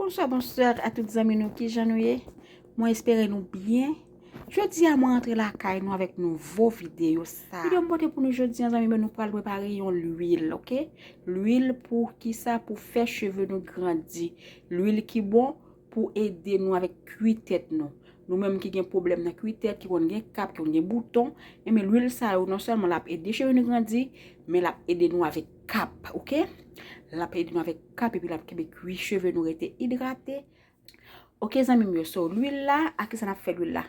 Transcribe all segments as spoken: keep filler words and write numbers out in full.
Bonswa, bonswa a tout zanmi nou, kijan nou ye? Mwen espere nou byen. Jodi a mwen antre lakay nou avèk nouvo videyo sa. Videyo m pote pou nou jodi a, zanmi m yo, nou pral prepare yon lwil, oke? Lwil pou kisa? Pou fè cheve nou grandi. Lwil ki bon pou ede nou avèk kwi tèt nou. Nou menm ki gen pwoblèm nan kwi tèt, ki konn gen kap, ki konn gen bouton, enben lwil sa yo non sèlman l ap ede cheve nou grandi, men l ap ede nou avèk kap, oke? L ap ede nou avèk kap epi l ap kenbe kwi cheve nou rete idrate. Oke, zanmi m yo, so lwil la, a kisa n ap fè lwil la?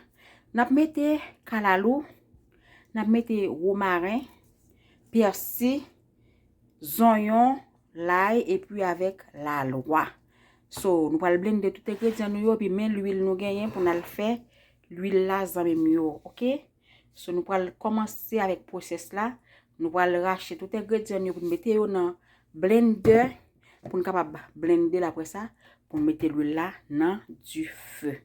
N ap mete kalalou, n ap mete womaren, pèsi, zonyon, lay, epi avèk lalwa. So, nou pral blende tout engredyan nou yo, epi men lwil nou genyen pou n al fè lwil la, zanmi m yo, oke? So, nou pral kòmanse avèk pwosès la. Nou pral rache tout engredyan yo pou n mete yo nan blendè, pou n kapab blende l apre sa, pou n mete lwil la nan dife.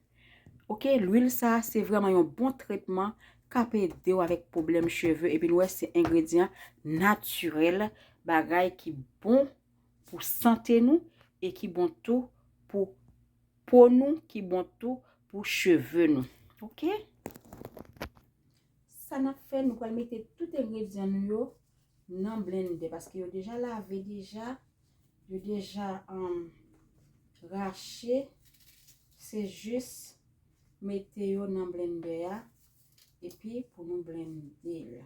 Oke, lwil sa a, se vrèman yon bon tretman k ap ede w avèk pwoblèm cheve, epi nou wè se engredyan natirèl, bagay ki bon pou sante nou e ki bon tou pou po nou, ki bon tou pou cheve nou. Oke? Sa n ap fè, nou pral mete tout engredyan nou yo nan blendè, paske yo deja lave deja, yo deja, um, rache. Se jis mete yo nan blendè a, epi pou nou blende l.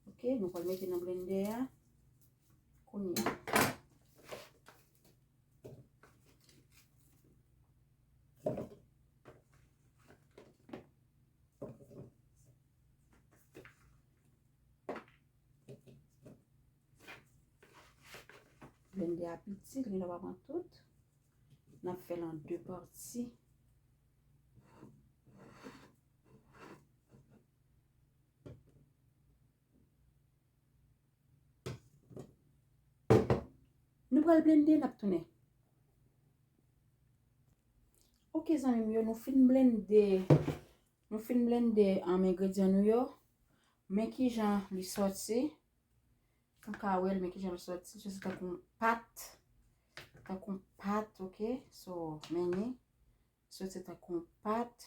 Oke, nou pral mete nan blendè a kounye a. Blendè a piti, li pa pran tout. N ap fè l an de pati. Nou pral blende, n ap tounen. Oke, zanmi m yo, nou fin blende, nou fin blende, um, engredyan nou yo. Men kijan li sòti. Nou ka wè l, men kijan l sòti. Li sòti tankou yon pat. Tankou yon pat, oke? So, men li. Sòti tankou yon pat.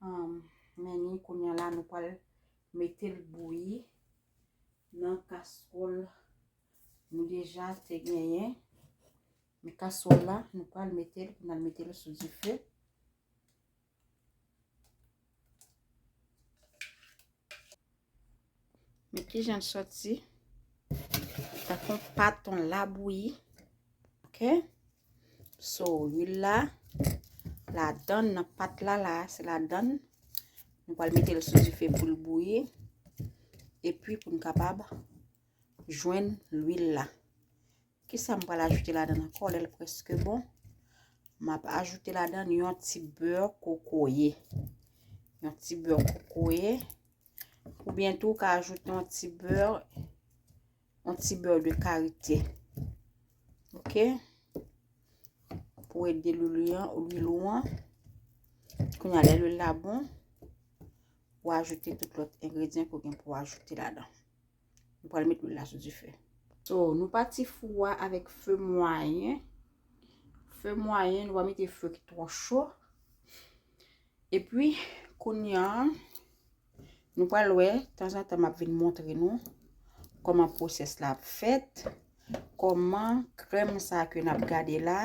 Um, men ni kounye a la, nou pral mete l bouyi nan kaswòl nou deja te genyen. Men kaswòl la, nou pral mete l, pou n al mete l sou dife. Men kijan l sòti. Tankou yon pat, yon labouyi. Oke? So, lwil la, ladann, nan pat la, la, se ladann. Nou pral mete l sou dife pou l bouyi. Epi pou n kapab jwenn lwil la. Kisa m pral ajoute ladann ankò lè l prèske bon? M ap ajoute ladann yon ti bè kokoye. Yon ti bè kokoye. Oubyen tou, ou ka ajoute yon ti bè, yon ti bè de karite. Oke? Pou ede lwil ou an, lwil ou an. Kounye a, lè lwil la bon, ou ajoute tout lòt engredyan ke w gen pou w ajoute ladan. Nou pral met lwil la sou dife. So, nou pati fou a avèk fe mwayen. Fe mwayen, nou pa mete fe ki twò cho. Epi, kounye a, nou pral wè, tanzantan m ap vin montre nou kòman pwosès la ap fèt, kòman krèm sa ke n ap gade la,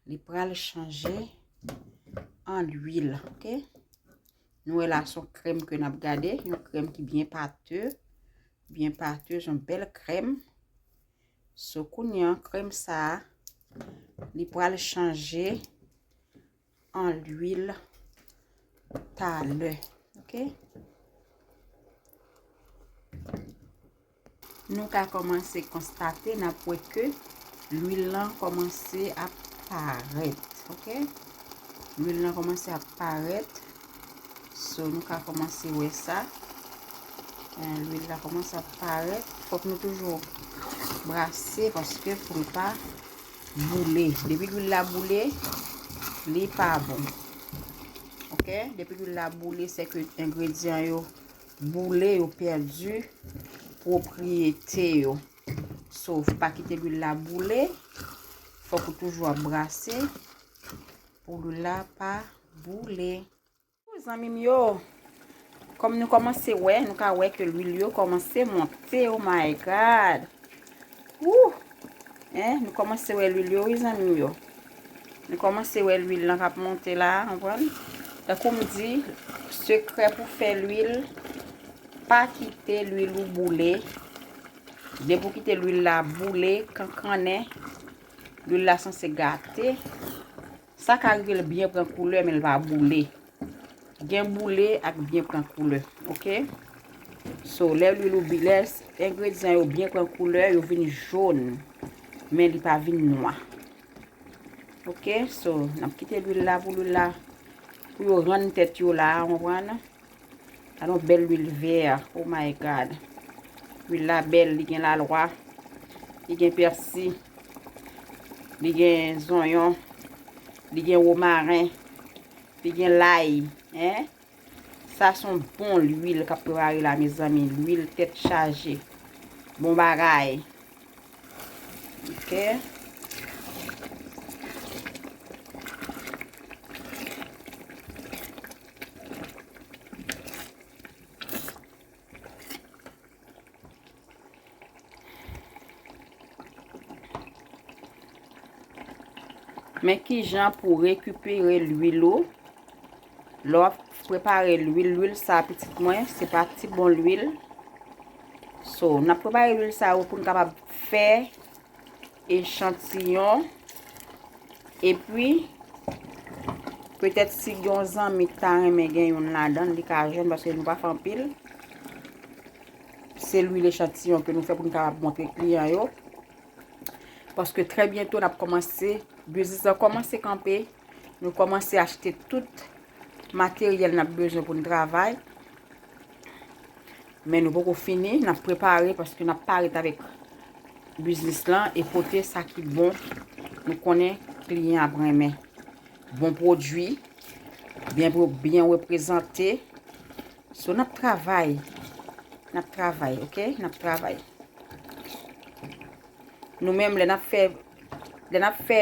li pral chanje an lwil, oke? Nou wè la, se yon krèm ke n ap gade, yon krèm ki byen pate, byen pate, se yon bèl krèm. So, kounye a, krèm sa a, li pral chanje an lwil talè, oke? Nou ka kòmanse konstate, n ap wè ke lwil lan kòmanse ap parèt, oke? Lwil lan kòmanse ap parèt. So, nou ka kòmanse wè sa. Eh, lwil la kòmanse ap parèt. Fòk nou toujou brase paske pou l pa boule. Depi lwil la boule, li pa bon. Oke? Depi lwil la boule, se ke engredyan yo boule, yo pèdi pwopriyete yo. So, pa kite lwil la boule. Fòk ou toujou ap brase pou lwil la pa boule. Zanmi m yo, kòm nou kòmanse wè, nou ka wè ke lwil yo kòmanse monte. Oh my God! Wouh! Hein, nou kòmanse wè lwil yo, wi, zanmi m yo. Nou kòmanse wè lwil lan k ap monte la, konprann? Tankou m di, sekrè pou fè lwil, pa kite lwil ou boule. Depi w kite lwil la boule, kankannen, lwil la sanse gate. Sa ka rive l byen pran koulè, men l pa boule. Gen boule ak byen pran koulè, oke? So, lè lwil ou bi-, lè s-, engredyan yo byen pran koulè, yo vin jòn, men li pa vin nwa. Oke? So, n ap kite lwil la pou lwil la, pou yo rann tèt yo la, w konprann? Gade yon bèl lwil vè, oh my God. Lwil la bèl, li gen lalwa, li gen pèsi, li gen zonyon, li gen womaren, li gen lay, hein? Sa se yon bon lwil k ap prepare la, mezanmi. Lwil tèt chaje. Bon bagay. Ok. Men kijan pou rekipere lwil ou. Lè w ap prepare lwil, lwil sa, pitit mwen, se pa ti bon lwil. So, n ap prepare lwil sa yo pou n kapab fè echantiyon. Epi, petèt si gen yon zanmi ki ta renmen gen youn ladan l, li ka jwenn, paske nou pa fè anpil. Se lwil echantiyon ke nou fè pou nou kapab montre kliyan yo. Paske trè byento, n ap kòmanse, biznis lan kòmanse kanpe. Nou kòmanse achte tout materyèl n ap bezwen pou n travay. Men nou poko fini, n ap prepare paske n ap parèt avèk biznis lan e pote sa ki bon. Nou konnen kliyan ap renmen bon pwodui, byen pre-, byen reprezante. So, n ap travay. N ap travay, ok? N ap travay. Nou menm, lè n ap fè, lè n ap fè,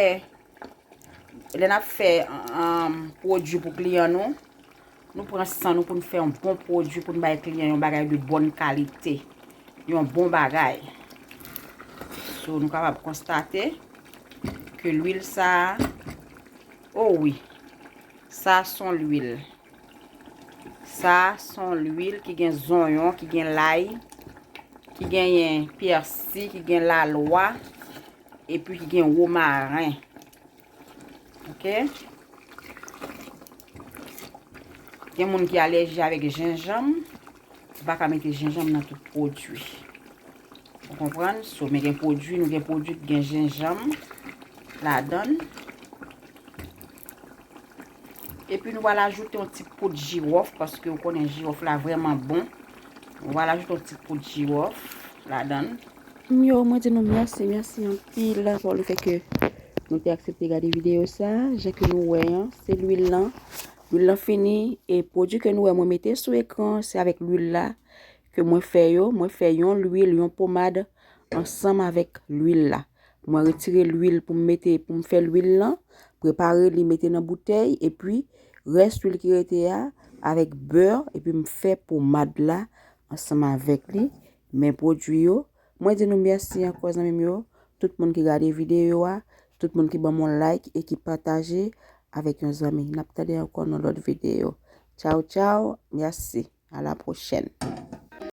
lè n ap fè, um, pwodui pou kliyan nou, nou pran san nou pou n fè yon bon pwodui, pou n bay kliyan yon bagay de bòn kalite, yon bon bagay. So, nou kapab konstate ke lwil sa a, oh wi, sa se yon lwil. Sa se yon lwil ki gen zonyon, ki gen lay, ki genyen pèsi, ki gen lalwa, epi ki gen womaren. Ok? Gen moun ki alèji avèk jenjanm, ou pa ka mete jenjanm nan tout pwodui. Ou konprann? So, men gen pwodui, nou gen pwodui ki gen jenjanm ladan l. Epi nou pral ajoute yon ti poud jiwòf, paske ou konnen jiwòf la vrèman bon. Nou pral ajoute yon ti poud jiwòf ladan l. Yo, mwen di nou mèsi, mèsi anpil pou le fè ke nou te aksepte gade videyo sa. Jan ke nou wè an, se lwil lan. Lwil lan fini, e pwodui ke nou wè mwen mete sou ekran, se avèk lwil la ke mwen fè yo. Mwen fè yon lwil, yon pomad ansanm avèk lwil la. Mwen retire lwil pou m mete, pou m fè lwil lan, prepare li, mete nan boutèy, epi rès lwil ki rete a, avèk bè, epi m fè pomad la ansanm avèk li. Men pwodui yo, mwen di nou mèsi ankò, zanmi m yo, tout moun ki gade videyo a, tout moun ki ban m yon like e ki pataje avèk yon zanmi. N ap tande ankò nan lòt videyo. Tchaw, tchaw, mèsi. À la prochaine.